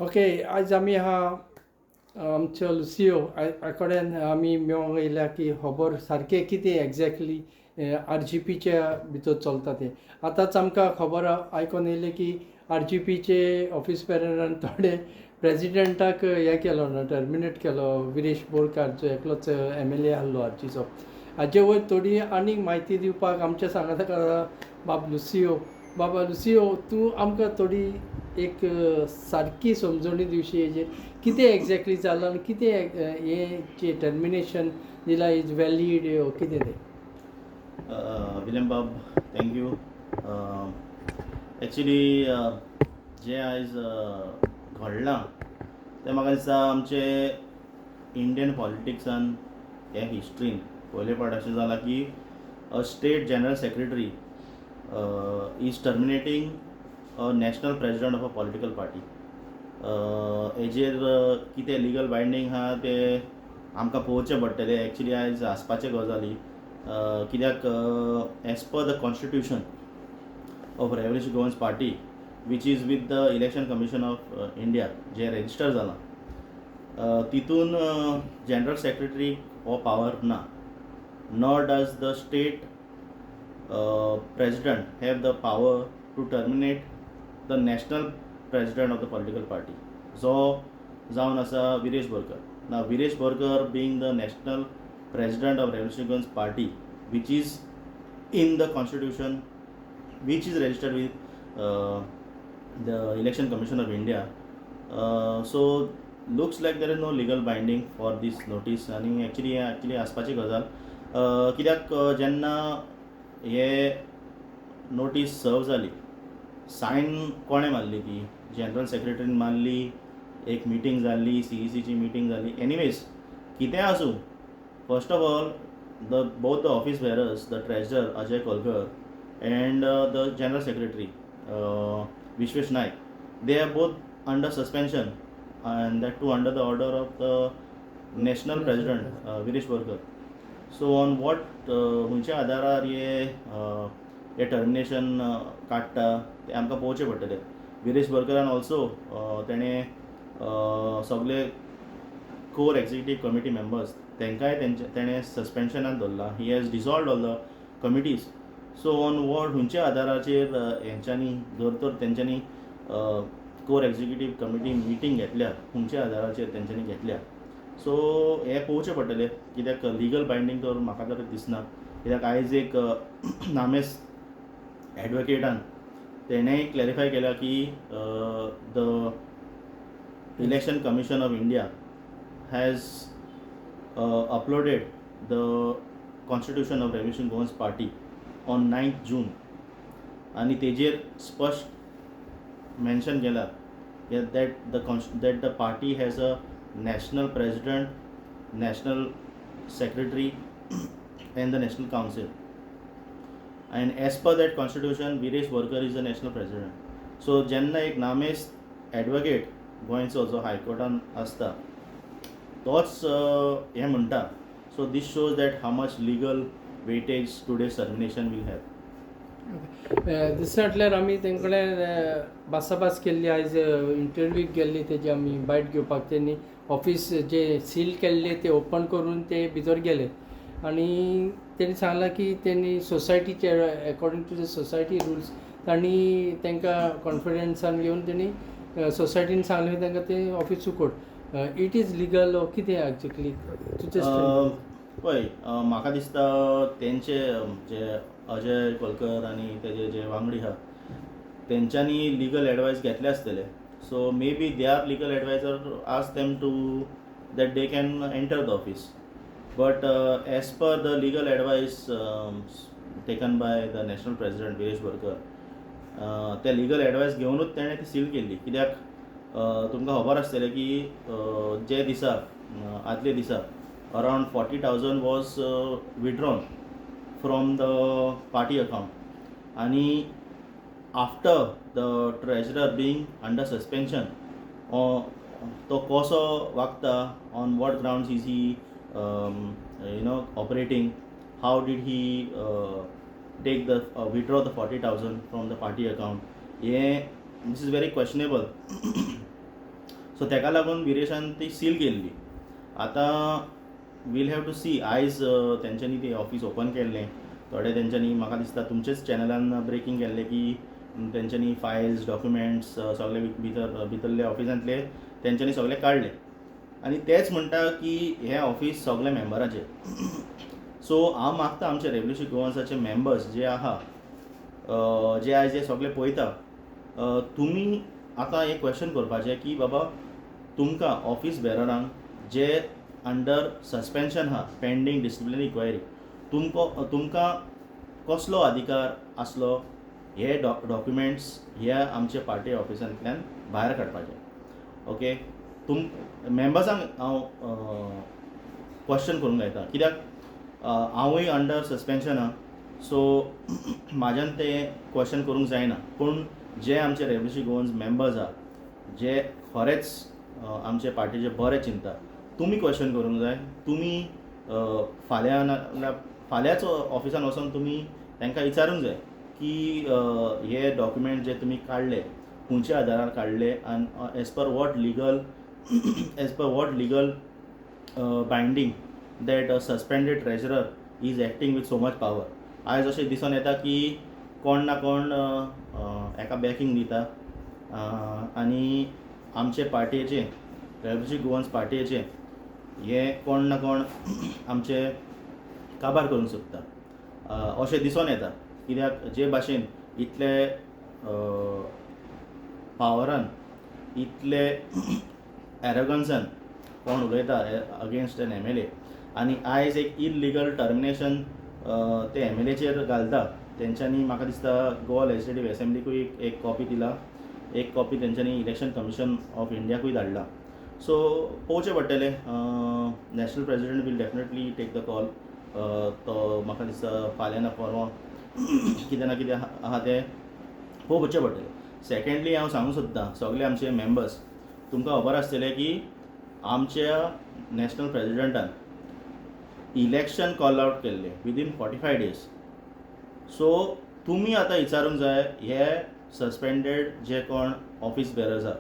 Okay, आयज आमी आहा आमचो लुसियो कडेन. आमी मेळोंक येयल्या की खबर सारकें कितें एग्जॅक्टली आरजीपीच्या भितर चलता तें. आतांच आमकां खबर आयकोन येयलें की आरजीपीचे ऑफीस बेररान थोडे प्रेजिडेंटाक हें केलो ना, टर्मिनेट केलो, विरेश बोरकार जो एकलोच एमएलए आहलो आरजीचो. हाजे वयर थोडी आनीक म्हायती दिवपाक आमच्या सांगाता बाब लुसियो. बाबा लुसियो, तूं आमकां थोडी एक सारकी समजणी दिवशी हेजेर, कितें एग्जॅक्टली जालां आनी कितें हें जें टर्मिनेशन दिलां is valid कितें तें? विलियम बाब, thank you. Actually जें आयज घडलां तें म्हाका दिसता आमचे इंडियन पॉलिटिक्सान हे हिस्ट्रीन पयले फावट अशें जालां की a state general secretary is terminating a national president of a political party. हेजेर कितें लिगल बायंडींग आहा तें आमकां पळोवचें पडटलें. एक्चुली आयज हांसपाचे गजाली, कित्याक as per the constitution of Revolution Goans Party, which is with the Election Commission of India, जें रेजिस्टर जालां, तितून जनरल सेक्रेटरी हो पावर ना, nor does the state president have the power to terminate the national president of the political party, जो जावन आसा विरेश बोरकर. ना Viresh Borkar being the national president of Revolution Goans Party, which is in the constitution, which is registered with the Election Commission of India. So looks like there is no legal binding for this notice. आनी actually हें actually हांसपाची गजाल, कित्याक जेन्ना हे notice सर्व जाली, sign कोणें मारली? ती जनरल सेक्रेटरीन मारली. एक मिटींग जाल्ली, सीईसीची मिटींग जाली. एनिवेज, कितेंय आसूं, first of all, the both the office bearers, the treasurer Ajay Kolkar and the general secretary Vishwesh Naik, they are both under suspension, and that too under the order of the national president Viresh Borkar. So on what, खंयच्या आदारार हे termination काडटा तें आमकां पळोवचें पडटलें. Viresh बोरकरान also तेणें सगळे कोर executive committee members तांकांय तेंचे तेणें सस्पेन्शनान दवरला. He has dissolved all the committees. So on what, खंयच्या आदाराचेर हेंच्यांनी, जर तर तेंच्यांनी कोर एक्झिक्युटीव कमिटी मिटींग घेतल्या, खंयच्या आदाराचेर तेंच्यांनी घेतल्या, सो हें पळोवचें पडटलें, कित्याक लिगल बायंडींग तर म्हाका तर दिसना. कित्याक आयज एक नामेस्त एडवोकेटान तेणेंय क्लॅरिफाय केल्या की the Election Commission of India has uploaded the constitution of Revolution Goans Party on 9th June आनी तेजेर स्पश्ट मेन्शन केला that the party has a national president, national secretary and the national council, and as per that constitution, Viresh Borkar is the national president. So जेन्ना एक नामेस्त advocate गोंयचो, जो हायकोर्टान आसता, तोच हें म्हणटा, so this shows that how much legal weightage today's termination will have. दुसरें म्हटल्यार आमी तेंचे कडेन भासाभास केल्ली आयज, इंटरव्यूक गेल्ली तेजी आमी बायट घेवपाक. तेणी ऑफीस जे सील केल्ले ते ओपन करून ते भितर गेले आनी तेणी सांगलां की तेणी सोसायटीचे, according to the society rules, तांणी तांकां कॉन्फिडन्सान घेवन तेणी सोसायटीन सांगलें तांकां ते ऑफीस उकोड. It is legal कितें एक्जेक्टली तुजें? पळय, म्हाका दिसता तेंचे जे अजय कोलकर आनी तेजे जे वांगडी आहा, तेंच्यांनी लिगल एडवायस घेतले आसतले. So maybe their legal advisor ask them to that they can enter the office, but as per the legal advice taken by the national president Viresh Borkar, ते लिगल एडवायस घेवनूच तेणें ती seal केल्ली. कित्याक तुमकां खबर आसतलें की जे दिसा, आदले दिसा around 40,000 was withdrawn from the party account आनी after the treasurer being under suspension, तो कसो वागता, on what grounds is he operating, how did he take the withdraw the 40,000 from the party account, हें this is very questionable. So तेका लागून विरेशान ती seal केल्ली. आतां वील have to C. आयज तेंच्यांनी ती ऑफीस ओपन केल्लें, थोडे तेंच्यांनी म्हाका दिसता तुमचेच चॅनलान ब्रेकींग केल्लें की तेंच्यांनी फायल्स डॉक्युमेंट्स सगळे भितरले ऑफिसांतले तेंच्यांनी सगळे काडले आनी तेच म्हणटा की हें ऑफीस सगळे मेंबराचें. सो हांव मागता आमचे रेवल्युशन गोवन्साचे मेंबर्स जे आहा, जे आयज जे सगळे पळयता, तुमी आतां हें क्वेश्चन करपाचें की बाबा तुमकां ऑफीस बेररांक जे अंडर सस्पेन्शन आहा पेंडींग डिसिप्लिनरी इन्क्वायरी, तुमकां कसलो अधिकार आसलो हे डॉक्युमेंट्स ह्या आमच्या पार्टी ऑफिसांतल्यान भायर काडपाचे. ओके, मेंबर्सांक हांव क्वेश्चन करूंक लायता कित्याक हांवूय अंडर सस्पेन्शन आहा, सो म्हाज्यान तें क्वेश्चन करूंक जायना. पूण जे आमचे रेवल्युशन गोवन्स मेंबर्स आहा, जे खरेंच आमचे पार्टीचे बरें चिंता, तुमी क्वेश्चन करूंक जाय. तुमी फाल्यां ना फाल्यांच ऑफिसान वचोन तुमी तांकां विचारूंक जाय की हे डॉक्युमेंट जे तुमी काडले खंयच्या आदारार काडले आनी as per what legal as per what legal binding that a suspended treasurer is acting with so much power. आयज अशें दिसून येता की कोण ना कोण एका बॅकिंग दिता आनी आमचे पार्टयेचे रेवल्युशन गोवन्स पार्टयेचे हे कोण ना कोण आमचे काबार करूंक सोदता अशें दिसून येता. कित्याक जे भाशेन इतले पावरान इतले एरोगन्सान कोण उलयता अगेन्स्ट एन MLA आनी आयज एक इलिगल टर्मिनेशन ते एमएलएचेर घालता. तेंच्यांनी म्हाका दिसता गोवा लेजिस्लेटीव एसेंब्लीकूय एक कॉपी दिला, एक कॉपी तेंच्यांनी इलेक्शन कमिशन ऑफ इंडियाकूय धाडला. सो पळोवचें पडटलें. National president will definitely take the call. तो म्हाका दिसता फाल्यां ना परवां कितें ना कितें आहा तें पळोवचें पडटलें. सेकेंडली हांव सांगूंक सोदतां सगळे आमचे मेंबर्स, तुमकां खबर आसतलें की आमच्या नॅशनल प्रेजिडेंटान इलेक्शन कॉल आवट केल्लें विदीन 45 डेज. सो तुमी आतां विचारूंक जाय हे सस्पेंडेड जे कोण ऑफीस बेरर्स आहा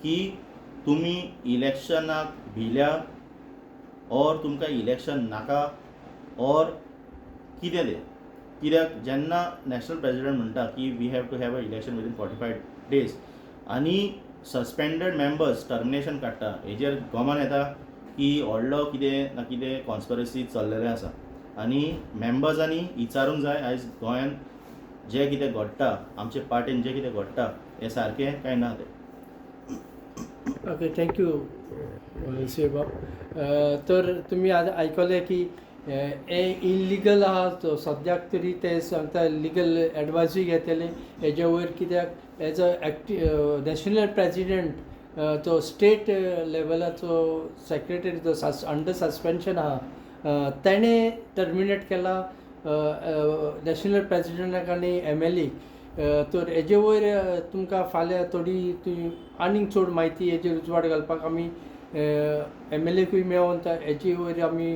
की तुमी इलेक्शनाक भिल्या ऑर तुमकां इलेक्शन नाका ऑर कितें तें. कित्याक जेन्ना नॅशनल प्रेजिडेंट म्हणटा की we have to have a election within 45 days आनी सस्पेंडेड मेंबर्स टर्मिनेशन काडटा, हेजेर गोमान येता की व्हडलो कितें ना कितें कॉन्स्पिरसी चल्लेलें आसा आनी मेंबर्सांनी विचारूंक जाय आयज गोंयांत जें कितें घडटा, आमचे पार्टीन जें कितें घडटा हें सारकें काय ना तें. ओके, thank you लुसियो बाब. तर तुमी आज आयकलें की हें इलिगल आहा सद्याक तरी ते सांगता लिगल एडवायजूय घेतले हेजे वयर, कित्याक एज अ नॅशनल प्रेजिडेंट तो स्टेट लेवलाचो सेक्रेटरी जो अंडर सस्पेन्शन आहा तेणें टर्मिनेट केला नॅशनल प्रेजिडेंटाक आनी MLA. तर हेजे वयर तुमकां फाल्यां थोडी आनीक चड म्हायती हेजेर उजवाड घालपाक आमी MLA मेळोन हेजे वयर आमी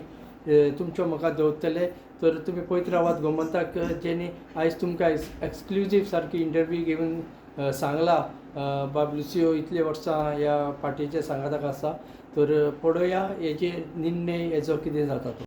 तुमच्या मुखार दवरतले. तर तुमी पळयत रावात गोमंतक, जेणी आयज तुमकां एक्सक्लुजीव सारकी इंटरव्यू घेवन सांगला बाब लुसियो इतले वर्सां ह्या पार्टीच्या सांगाताक आसा. तर पळोवया हेजेर निर्णय हेजो कितें जाता तो.